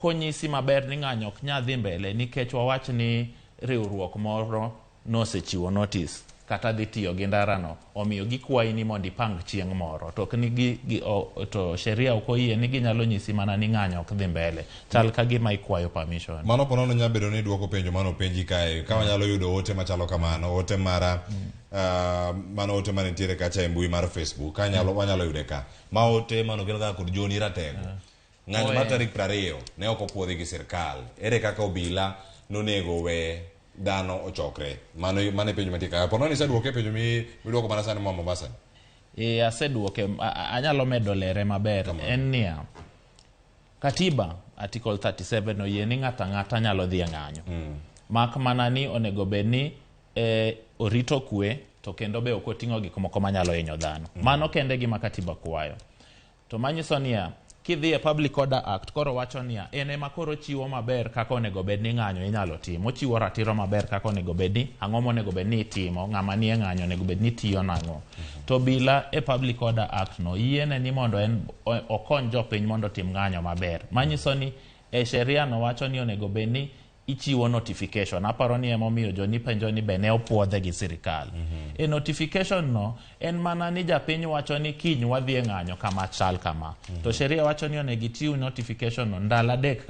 Konyisi maber ni ng'anyo ok nyal dhi mbele nikech wawach ni riwruok moro nosechiwo notice kata dhi tiyo gi ndarano, omiyo gikwayi ni mondo ipang chieng' moro. To ok ni gi, gi, o, to sheria ok oyie ni ginyalo nyisi mana ni ng'anyo ok dhi mbele. Chal ka gima ikwayo permission. Mano ponono nyalo bedo ni duoko penjo mane openji kae. Ka wanyalo yudo ote machalo kamano, ote mara mano ote mane nitiere kacha e mbui mar Facebook, ka nyalo, wanyalo yude ka. Ma ote mane okel kaka kod John Ratego. Ng'anyo mar tarik 20 ne ok opuodhi gi sirkal. Ere kaka obila nonego we dhano ochokre? Mano mano e penjo mantie ka. Ponono iseduoke e penjo mi miduoko mana sani moa Mombasa ni. E, aseduoke, anyalo medo lere maber. En niya, katiba article 37 oyie ni ng'ato ang'ata nyalo dhi e ng'anyo. Mak mana ni onego bed ni orito kwe to kendo be ok oting'o gik moko manyalo hinyo dhano. Mano kende gima katiba kwayo. To manyiso niya, kidhi e Public Order Act koro wacho niya, en ema koro chiwo maber kaka onego bed ni ng'anyo inyalo tim. Ochiwo ratiro maber kaka onego bed ni ang'o monego bed ni itimo, ng'ama nie ng'anyo onego bed ni tiyo nang'o. To bila e Public Order Act no yiene ni mondo en okony jopiny mondo otim ng'anyo maber. Manyiso ni e sheria no wacho ni onego bed ni ichiwo notification. Aparo ni emomiyo joni penjo ni be ne opuodhe gi sirikal. E notification no en mana ni japiny wacho ni kiny wadhi e ng'anyo kama chal kama. To sheria wacho ni onego ichiw notification no ndalo 3 ka